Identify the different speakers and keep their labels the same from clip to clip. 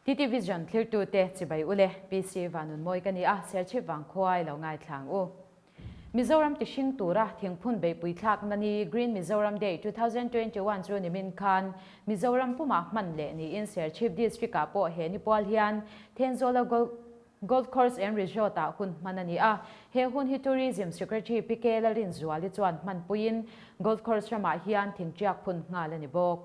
Speaker 1: TT Vision thlirtute chibai ule, PC Vanunmawi ka ni a, Serchhip vangkhua i lo ngaithla ang u. Mizoram tihring tura thingphun beihpui thlakna ni Green Mizoram Day 2021 chu nimin khan Mizoram pumah hman leh niin Serchhip District-ah pawh he ni pual hian Thenzawla Golf Course and Resort-ah hun hman a ni a. He hun hi Tourism Secretary Pi K Lalrinzuali chuan hmanpuiin Golf Course ramah hian thingtiak phun nghal a ni bawk.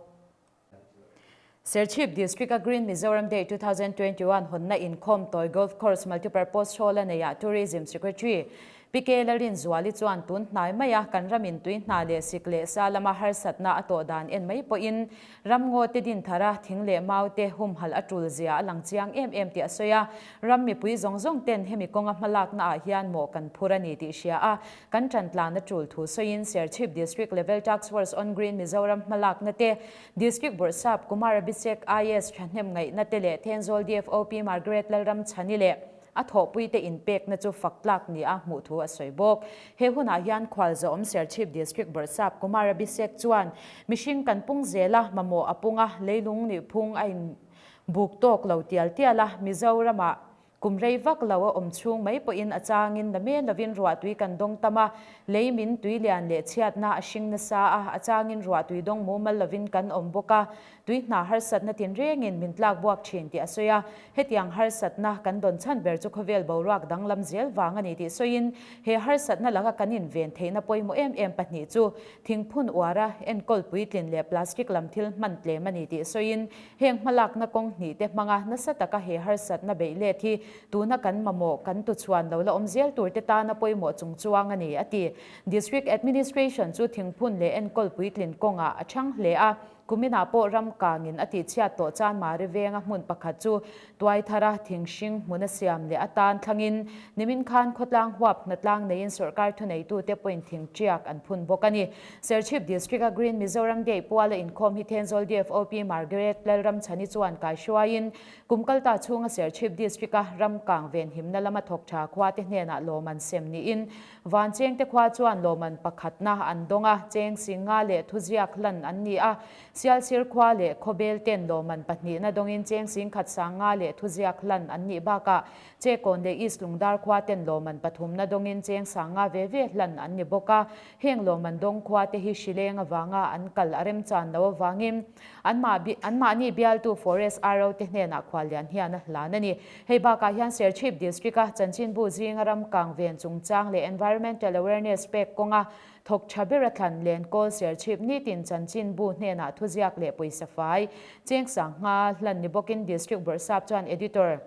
Speaker 1: Serchhip District-a Green Mizoram Day 2021 hawnna inkhawm tawi Golf Course Multipurpose Hall-a neiah Tourism Secretary Pi K Lalrinzuali chuan tun hnai maia kan ramin tui hna leh sik leh sa lama harsatna a tawh dan en mai pawhin Ramngaw te din thar a, thing leh mau te humhalh a tul zia a lang chiang em em tih a sawi a. Ram mipui zawng zawng ten hemi kawnga hmalakna ah hian mawh kan phur a ni tih hria a, kan tan tlan a tul thu sawiin Serchhip District Level Task Force on Green Mizoram hmalakna te, District Bawrhsap Kumar Abhishek IAS thahnem ngaihna te leh Thenzawl DFO Pi Margaret Lalramchhani leh A thawhpuite inpekna chu fak tlak ni a hmuh thu a sawi bawk. He hunah hian Khualzawm Serchhip District Bawrhsap Kumar Abhishek chuan mihring kan pung zel a, mamawh a pung a, leilung nih phung a inbuk tawk lo tial tial a, Mizoramah kum rei vak lo a awm chhung mai pawhin a changin la men lovin ruahtui kan dawng tam a, lei min tui lian leh chhiatna a hring nasa a, a changin ruahtui dawng mumal lovin kan awm bawk a, Tui hna harsatna tinrengin min tlak buak thin tih a sawi a, hetiang harsatna kan dawn chhan ber chu khawvel boruak danglam zel vang a ni tih sawiin he harsatna laka kan inven theihna pawimawh em em pahnih chu thingphun uara enkawl puitlin leh plastic lam thil hman tlem a ni tih sawiin heng hmalakna kawng hnih te hmanga nasa taka he harsatna beih let hi tuna kan mamawh kan tuchhuan lo la awm zel tur te tana pawimawh chungchuang a ni a ti. District Administration chu thingphun leh enkawl puitlin kawngah a chhang hle a. Kuminah pawh ram kangin a tihchhiat tawh chuan Mari venga hmun pakhat chu tuai thara thing hring hmuna siam leh atan thlangin nimin khan khawtlang huap hnatlang neiin sawrkar thuneitute pawhin thing tiak an phun bawk a ni. Serchhip District-a Green Mizoram Day puala inkhawm hi Thenzawl DFO Pi Margaret Lalramchhani chuan kaihruaiin kum kalta chhunga Serchhip District-a ram kang venhimna lama thawk tha khuate hnenah lawm an sem niin Van Chengte khua chuan lawmman pakhatna an dawng a, Cheng Singa leh Thuziak hlan an ni a, Sialsir khua leh Khawbel ten lawmman pahnihna dawngin Cheng Sing khat Sanga leh Thuziak hlan an nih bakah Chekawn leh East Lungdar khua ten lawmman pathumna dawngin Cheng Sanga ve ve hlan an ni bawk a, heng lawmman dawng khua te hi hrileng avanga an kal a remchan lo avangin Anmahni bialtu Forest RO te hnenah khuallian hian a hlan a ni. Hei bakah hian Serchhip District-a chanchinbu zinga ram kang ven chungchang leh Environmental Awareness pek kawnga thawk tha bera thlan len kawl Serchhip nitin chanchinbu hnenah thuziak leh pawisa fai cheng sangha hlan ni bawkin District Bawrhsap chuan Editor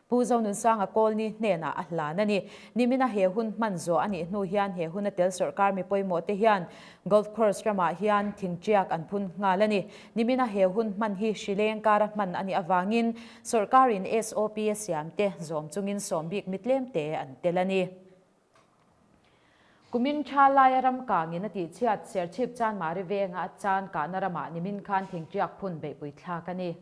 Speaker 1: Pu Zonunsanga Kawlni hnenah a hlan a ni. Nimina he hun hman zawh a nih hnu hian he huna tel sawrkar mi pawimawh te hian Golf Course ramah hian thingtiak an phun nghal a ni. Nimina he hun hman hi hrileng kara hman a nih avangin sawrkarin SOP a siam te zawm chungin sawm bik mi tlem te an tel a ni. Kumin tha laia ram kangin a tihchhiat Serchhip Chanmari venga a chan kahna ramah nimin khan thingtiak phun beihpui thlak a ni.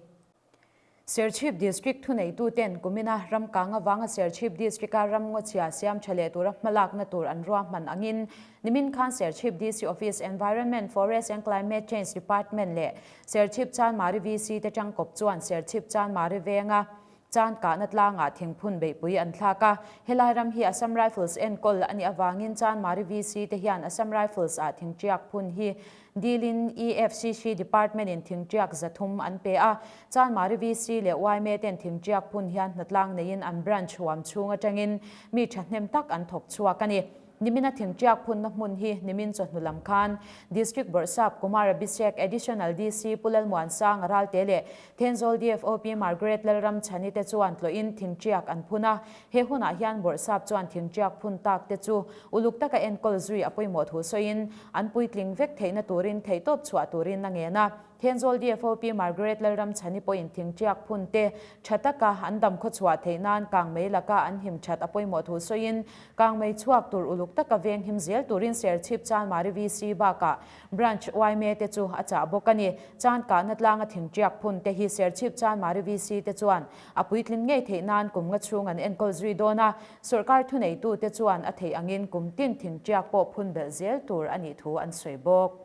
Speaker 1: Serchhip District thuneituten kumina ram kang avanga Serchhip District-a ram ngawchhia siam tha leh tura hmalakna tur an ruahman angin nimin khan Serchhip DC Office Environment, Forest and Climate Change Department leh Serchhip Chanmari VC te tangkawp chuan Serchhip Chanmari venga chan kahna tlangah thingphun beihpui an thlak a. Helai ram hi Assam Rifles enkawl a nih avangin Chanmari VC te hian Assam Rifles ah thingtiak phun hi Dilin EFCC Department in thingtiak 300 an pe a, Chanmari VC leh yma ten thingtiak phun hian hnatlang neiin an branch huam chhung atangin mi thahnem tak an thawk chhuak a ni. Nimina thingtiak phunna hmun hi nimin chawhnu lam khan District Bawrhsap Kumar Abhishek, Additional DC Pu Lalmuansanga Ralte leh Thenzawl DFO Pi Margaret Lalramchhani te chuan tlawhin thingtiak an phun a. He hunah hian Bawrhsap chuan thingtiak phun tak te chu Uluk taka enkawl zui a pawimawh thu sawiin, an puitling vek theihna turin theihtawp chhuah turin a ngen a. Thenzawl DFO Pi Margaret Lalramchhani pawhin thingtiak phun te tha taka an dam khawchhuah theih nan kangmei laka an him that a pawimawh thu sawiin, kangmei chhuak tur uluk taka veng him zel turin Serchhip Chanmari VC bakah Branch yma te chu a chah bawk a ni. Chan kahna tlanga thingtiak phun te hi Serchhip Chanmari VC te chuan A puitlin ngei theih nan kum nga chhung an enkawl zui dawn a, sawrkar thuneitute chuan a theih angin kum tin thingtiak pawh phun belh zel tur a nih thu an sawi bawk.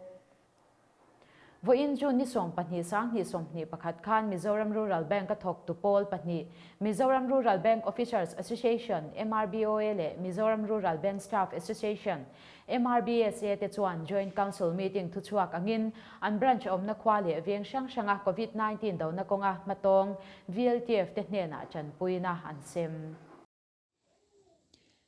Speaker 1: Vawiin June ni 12 2021 khan Mizoram Rural Bank a thawktu pawl pahnih, Mizoram Rural Bank Officers Association, MRBOA, leh Mizoram Rural Bank Staff Association, MRBSA, te chuan Joint Council Meeting thuchhuak angin an branch awmna khua leh veng hrang hranga Covid 19 dona kawnga hmatawng VLTF te hnenah tanpuina an sem.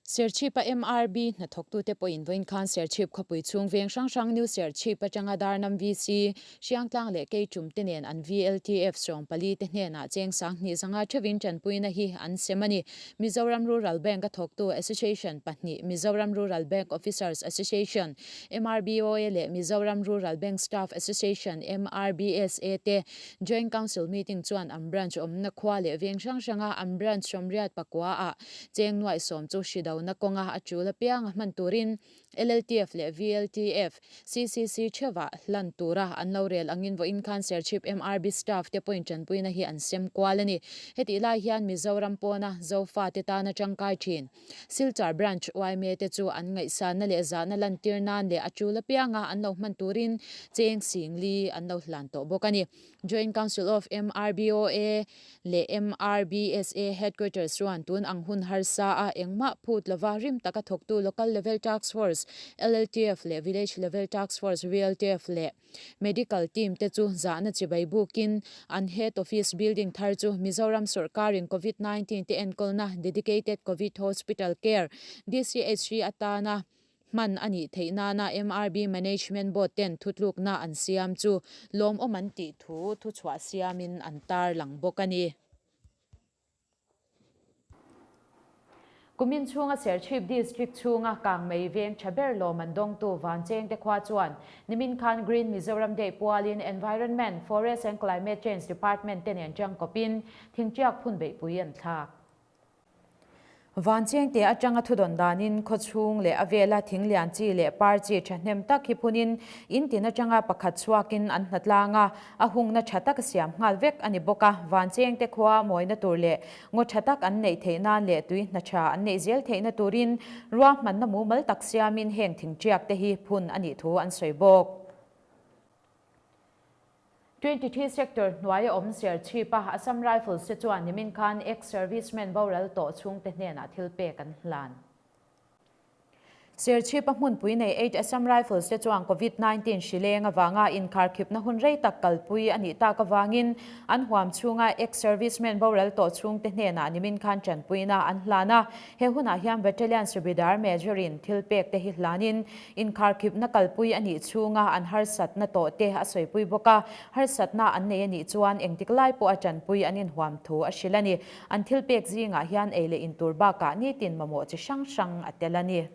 Speaker 1: Serchhip-a MRB hnathawktute pawhin vawiin khan Serchhip khawpui chhung veng hrang hrang New Serchhip atanga Darnam VC, Hriangtlang leh Keichum te nen an VLTF 14 te hnenah cheng 2000 zanga theuhin tanpuina hi an sem a ni. Mizoram Rural Bank a thawktu Association pahnih Mizoram Rural Bank Officers Association, MRBOA, leh Mizoram Rural Bank Staff Association, MRBSA, te Joint Council meeting chuan an branch awmna khua leh veng hrang hranga an branch 84 ah cheng nuaihsawm chu hri dona kawnga a tul apianga hman turin LLTF leh VLTF, CCC theuhah hlan tura an lo rel angin vawiin khan Serchhip MRB staff te pawhin tanpuina hi an sem kual a ni. Hetih lai hian Mizoram pawna Zofa te tana tangkai thin Silchar Branch yma te chu an ngaihsanna leh zahna lantir nan leh a tul apianga an lo hman turin cheng singli an lo hlan tawh bawk a ni. Joint Council of MRBOA leh MRBSA Headquarters chuan tun ang hun harsa a engmah phut lova rim taka thawktu Local Level Task Force, LLTF, leh Village Level Task Force, VLTF, leh Medical team te chu zahna chibai bukin an Head Office building thar chu Mizoram sawrkarin Covid 19 te enkawlna Dedicated Covid Hospital Care, DCHC, atana hman a nih theih nana MRB Management Board ten thutlukna an siam chu lawmawm an tih thu thuchhuah siamin an tarlang bawk a ni. Kumin chhunga Serchhip District chhunga kangmei veng tha ber lawm an dawngtu Vanchengte khua chuan nimin khan Green Mizoram Day pualin Environment, Forest and Climate Change Department te nen tangkawpin thingtiak phun beihpui an thlak. Vanchengte atanga thudawn danin khawchhung leh a vela thinglian chi leh par chi thahnem tak hi phunin in tin atanga pakhat chhuakin an hna tlang a, a hungna tha tak a siam nghal vek a ni bawk a. Vanchengte khua mawina tur leh ngaw tha tak an neih theih nan leh tui hna tha an neih zel theihna turin ruahmanna mumal tak siamin heng thingtiak te hi phun a nih thu an sawi bawk. 23 Sector hnuaia awm Serchhip-a Assam Rifles te chuan nimin khan ex-servicemen boral tawh chhungte hnenah thil pek an hlan. Serchhip-a hmunpui nei eight Assam Rifles te chuan Covid 19 hri leng avanga inkharkhipna hun rei tak kalpui a nih tak avangin an huam chhunga ex-servicemen boral tawh chhungte hnenah nimin khan tanpuina an hlan a. He hunah hian Battalion Subedar Major-in thil pek te hi hlanin Inkharkhipna kalpui a nih chhunga an harsatna tawh te a sawipui bawk a, harsatna an nei a nih chuan engtik lai pawh a tanpui an inhuam thu a hrilh a ni. An thil pek zingah hian ei leh intur bakah nitin mamawh chi hrang hrang a tel a ni.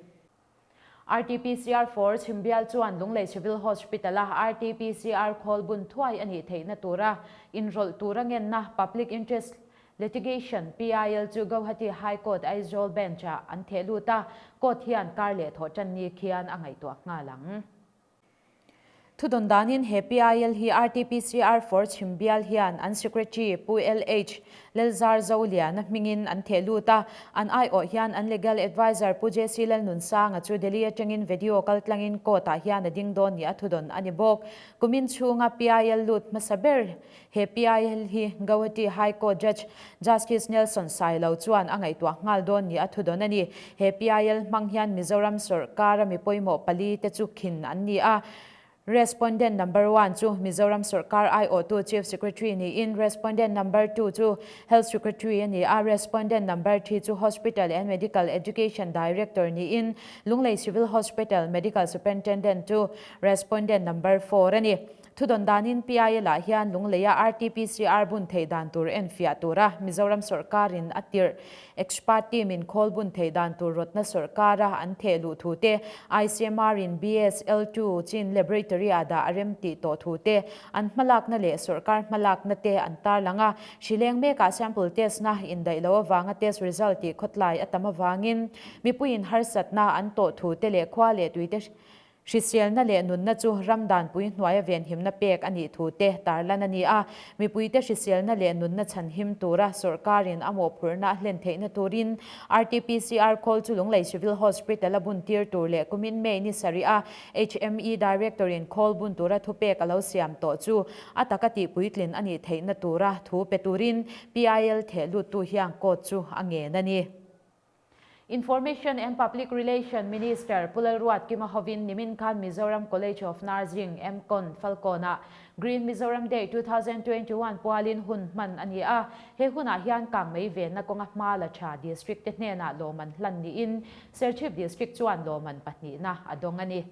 Speaker 1: RTPCR for Chhimbial chuan Lunglei Civil Hospital-a RTPCR khawl bun thuai a nih theihna tura inrawlh tura ngenna Public Interest Litigation, PIL, chu Gauhati High Court Aizawl Bench-ah an theh lut a, court hian kar leh thawh tan ni khian a ngaihtuah nghal ang. Thudawn danin he PIL hi RTPCR for Chhimbial hian an Secretary Pu LH Lalzar Zoliana hmingin an theh lut a, an aiawh hian an Legal Adviser Pu JC Lalnunsanga chu Delhi atangin video kaltlangin court-ah hian a ding dawn ni a thudawn a ni bawk. Kumin chhunga PIL lut hmasa ber He PIL hi Guwahati High Court Judge Justice Nelson Sailo chuan a ngaihtuah nghal dawn ni a thudawn a ni. He PIL hmang hian Mizoram sawrkara mi pawimawh pali te chu khin an ni a. Respondent number one chu Mizoram sawrkar aiawhtu Chief Secretary niin Respondent number two chu Health Secretary a ni a, Respondent number three chu Hospital and Medical Education Director niin Lunglei Civil Hospital Medical Superintendent chu Respondent number four a ni. Thudawn danin PIL-ah hian Lungleia RT-PCR bun theih dan tur enfiah tura Mizoram sawrkarin a tirh. Expert team-in khawl bun theih dan tur rawtna sawrkara an theh luh thu te, ICMR-in BSL-2 chin laboratory-ah dah a rem tih tawh thu te, an hmalakna leh sawrkar hmalakna te an tarlang a. Hrileng mekah sample test-na indaih loh avanga test result tih khawtlai a tam avangin mipuiin harsatna an tawh thu te leh khua leh tuite. Hriselna leh nunna chu ram danpui hnuaia venhimna pek a nih thu te tarlan a ni a. Mipuite hriselna leh nunna chhanhim tura sawrkarin a mawhphurhna a hlen theihna turin RTPCR khawl chu Lunglei Civil Hospital a bun tir tur leh kumin May ni sarih a HME Director-in khawl bun tura thupek a lo siam tawh chu a taka tihpuitlin a nih theihna tura thu pe turin PIL theh luttu hian court chu a ngen a ni. Information and Public Relation Minister Pu Lalruat Kima hovin nimin khan Mizoram College of Nursing, MCON, Falkawnah Green Mizoram Day 2021 pualin hun hman a ni a. He hunah hian kangmei venna kawnga hma la tha District te hnenah lawmman hlan niin Serchhip District chuan lawmman pahnihna a dawng a ni.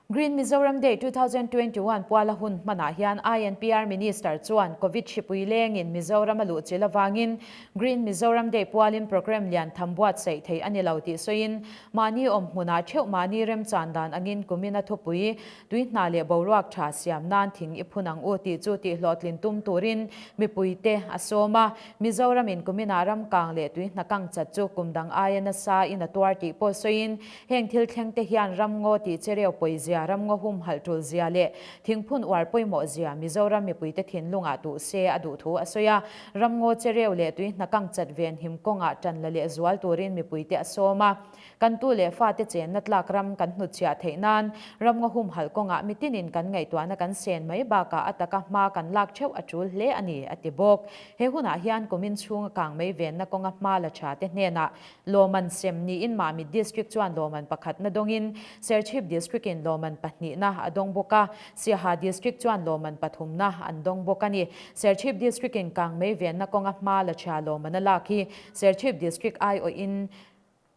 Speaker 1: Green Mizoram Day 2021 puala hun hmanah hian INPR Minister chuan Covid hripui lengin Mizoram a luh chilh avangin Green Mizoram Day pualin programme lian tham buatsaih theih a ni lo tih sawiin mahni awm hmunah theuh mahni remchan dan angin kumina thupui tui hna leh boruak tha siam nan thing i phun ang u tih chu tihhlawhtlin tum turin mipuite a sawm a. Mizoramin kuminah ramkang leh tui hna kang chat chu kum dang aia nasa in a tuar tih pawh sawiin Heng thil thleng te hian ramngaw tih chereu pawizia, ramngaw humhalh tul zia leh thingphun uar pawimawh zia Mizoram mipuite thinlungah tuh se a duh thu a sawi a. Ramngaw chereu leh tui hnakang chat ven him kawngah tan la leh zual turin mipuite a sawm a. Kan tu leh fate chenna tlak ram kan hnutchhiah theih nan ramngaw humhalh kawngah mitinin kan ngaihtuahna kan sen mai bakah a taka hma kan lak theuh a tul hle a ni, a ti bawk. He hunah hian kumin chhunga kangmei venna kawnga hma la tha te hnenah Lawman sem niin Mamit District chuan lawman pakhatna dawngin Serchhip District-in lawman pahnihna a dawng bawk a, Siaha District chuan lawman pathumna an dawng bawk a ni. Serchhip District-in kangmei venna kawnga hma la tha lawman a lak hi Serchhip District aiawhin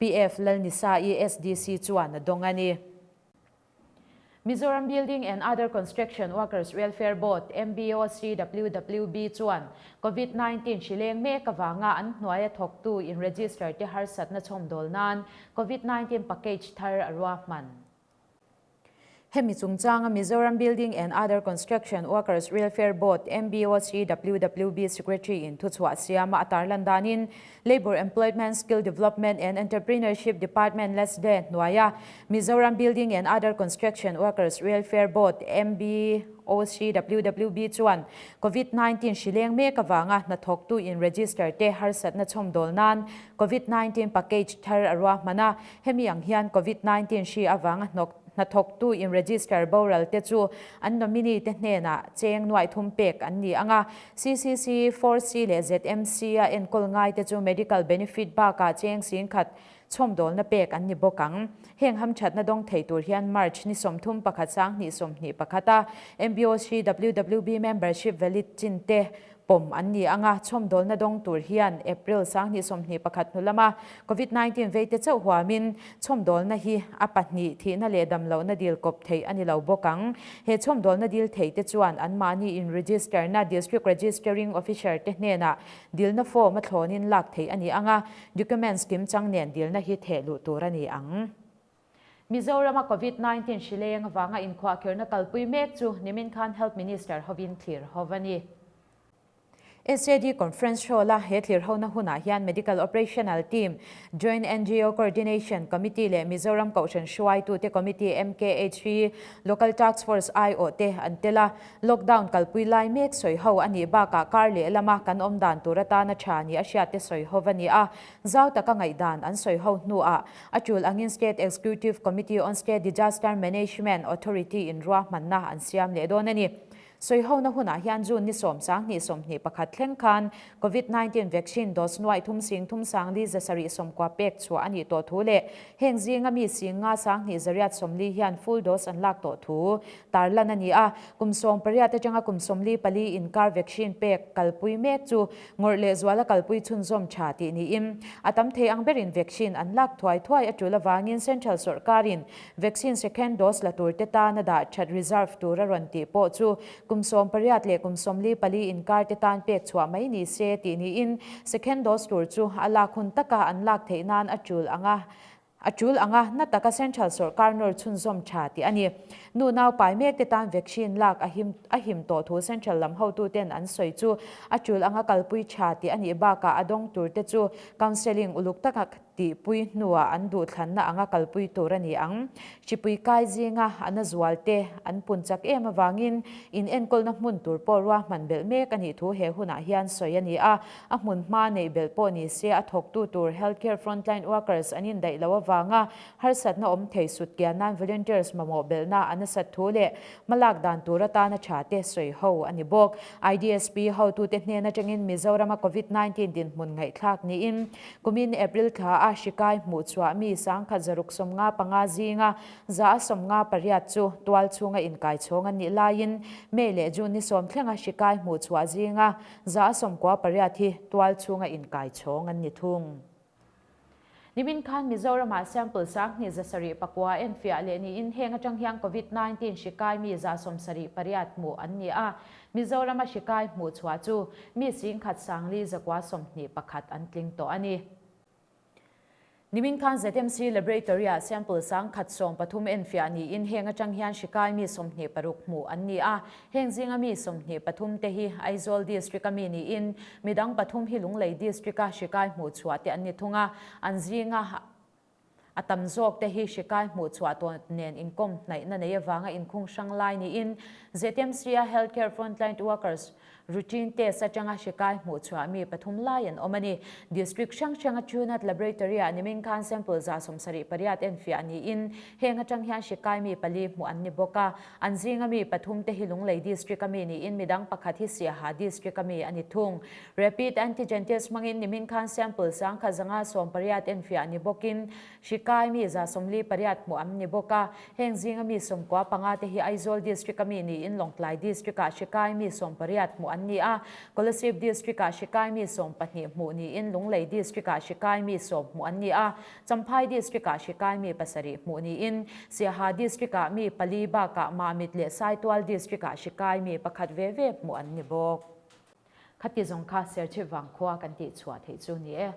Speaker 1: PF Lalnisa-i SDC chuan a dawng a ni. Mizoram Building and Other Construction Workers Welfare Board, MBOCWWB, chuan Covid 19 hri leng mek avanga an hnuaia thawktu in-register te harsatna chhawmdawl nan Covid 19 package thar a ruahman. Hemi chungchanga Mizoram Building and Other Construction Workers Welfare Board, MBOCWWB, Secretary in thuchhuah siama a tarlan danin Labour Employment, Skill Development and Entrepreneurship Department, LESDE, hnuaia Mizoram Building and Other Construction Workers Welfare Board, MBOCWWB, chuan Covid 19 hri leng mek avanga hnathawktu in register te harsatna chhawmdawl nan Covid 19 package thar a ruahman a. Hemi ang hian Covid 19 hri avanga hnawk Hnathawktu in register boral te chu an nominee te hnenah cheng nuaih thum pek an ni ang a, CCC, 4C leh ZMC a enkawl ngai te chu medical benefit bakah cheng singkhat chhawmdawlna pek an ni bawk ang. Heng hamthatna dawng thei tur hian March ni 31 2021 a MBOC WWB membership valid chin te Pawm an ni ang a, chhawmdawlna dawng tur hian April 2021 hnu lama Covid 19 veite chauh huamin chhawmdawlna hi a pahnih thihna leh damlohna dil kawp theih a ni lo bawk ang. He chhawmdawlna dil theite chuan anmahni in register na District Registering Officer te hnenah dilna form a thlawnin lak theih a ni ang a, documents kimchang nen dilna hi theh luh tur a ni ang. Mizorama Covid 19 hri leng avanga inkhuahkhirhna kalpui mek chu nimin khan Health Minister hovin thlir ho a ni. SAD Conference Hall-a he thlir hona hunah hian Medical Operational Team, Joint NGO Coordination Committee leh Mizoram Kohhran Hruaitute Committee, MKHP, Local Task Force aiawh te an tel a. Lockdown kalpui lai mek sawi ho a nih bakah kar lehlama kan awm dan tur atana tha ni a hriatte sawi ho a ni a. Zau taka ngaihdan an sawi ho hnuah a tul angin State Executive Committee on State Disaster Management Authority in ruahmanna an siam leh dawn a ni. Sawi hona hunah hian June ni sawm 2021 thleng khan Covid 19 vaccine dose nuaih thum sing thum sang li zasarih sawmkua pek chhuah a nih tawh thu leh heng zinga mi sing nga 20 zariat sawmli hian full dose an lak tawh thu tarlan a ni a. Kum 18 atanga kum 44 inkar vaccine pek kalpui mek chu Ngawrh leh zuala kalpui chhunzawm tha tih niin a tam thei ang berin vaccine an lak thuai thuai a tul avangin Central sawrhkarin vaccine second dose la turte tana dah that reserve tur a rawn tih pawh chu kum 18 leh kum 44 inkar te tan pek chhuah mai ni se tih niin second dose tur chu a lak hun taka an lak theih nan a tul anga A tul ang a, na taka Central sawrkar nawr chhunzawm tha tih a ni. Nu nau pai mek te tan vaccine lak a him a him tawh thu Central lam hotuten an sawi chu a tul anga kalpui tha tih a nih bakah a dawng tur te chu counselling uluk taka tihpui hnuah an duhthlanna anga kalpui tur a ni ang. Hripui kai zinga a na zual te an pun chak em avangin in enkawlna hmun tur pawh ruahman belh mek a nih thu he hunah hian sawi a ni a. A hmun hma neih belh pawh ni se a thawktu tur healthcare frontline workers an indaih loh avanga harsatna awm thei sut kian nan volunteers mamawh belhna a nasat thu leh hmalak dan tur atana tha te sawi ho a ni bawk. IDSP hotute hnen atangin Mizorama Covid 19 dinhmun ngaihthlak niin kumin April thla a hrikai hmuh chhuah mi sangkhat 155 zinga 158 chu tual chhunga inkai chhawng an nih laiin May leh June ni sawm thlenga hrikai hmuh chhuah zinga 98 hi tual chhunga inkai chhawng an ni thung. Nimin khan Mizoramah sample sanghnih 709 enfiah leh niin heng atang hian Covid 19 hri kai mi 78 hmuh an ni a. Mizorama hri kai hmuh chhuah chu mi singkhat sangli 921 an tling tawh a ni. Nimin khan ZMC Laboratory-ah sample 1013 enfiah niin heng atang hian hri kai mi 26 hmuh an ni a. Heng zinga mi 23 te hi Aizawl District-a mi niin midang pathum hi Lunglei District-a hri kai hmuh chhuah te an ni thung a. An zinga a tam zawk te hi hri kai hmuh chhuah tawh nen inkawm hnaihna nei avanga inkhung hrang lai niin ZMC-a Healthcare Frontline Workers Routine test atanga hri kai hmuh chhuah mi pathum lai an awm a ni. District hrang hranga Truenat Laboratory-ah nimin khan sample 78 enfiah niin heng atang hian hri kai mi pali hmuh an ni bawk a. An zinga mi pathum te hi Lunglei District-a mi niin midang pakhat hi Siaha District-a mi a ni thung. Rapid Antigen Test hmangin nimin khan sample 1180 enfiah ni bawkin Hri kai mi 48 hmuh an ni bawk a, heng zinga mi 95 te hi Aizawl District-a mi niin Lawngtlai District-ah hri kai mi 18 hmuh an ni a, Kolasib District-ah hri kai mi 12 hmuh niin Lunglei District-ah hri kai mi 10 hmuh an ni a, Champhai District-ah hri kai mi pasarih hmuh niin Siaha District-ah mi pali bakah Mamit leh Saitual District-ah hri kai mi pakhat ve ve hmuh an ni bawk. Khati zawng kha Serchhip Vangkhua kan tihchhuah theih chu ni e.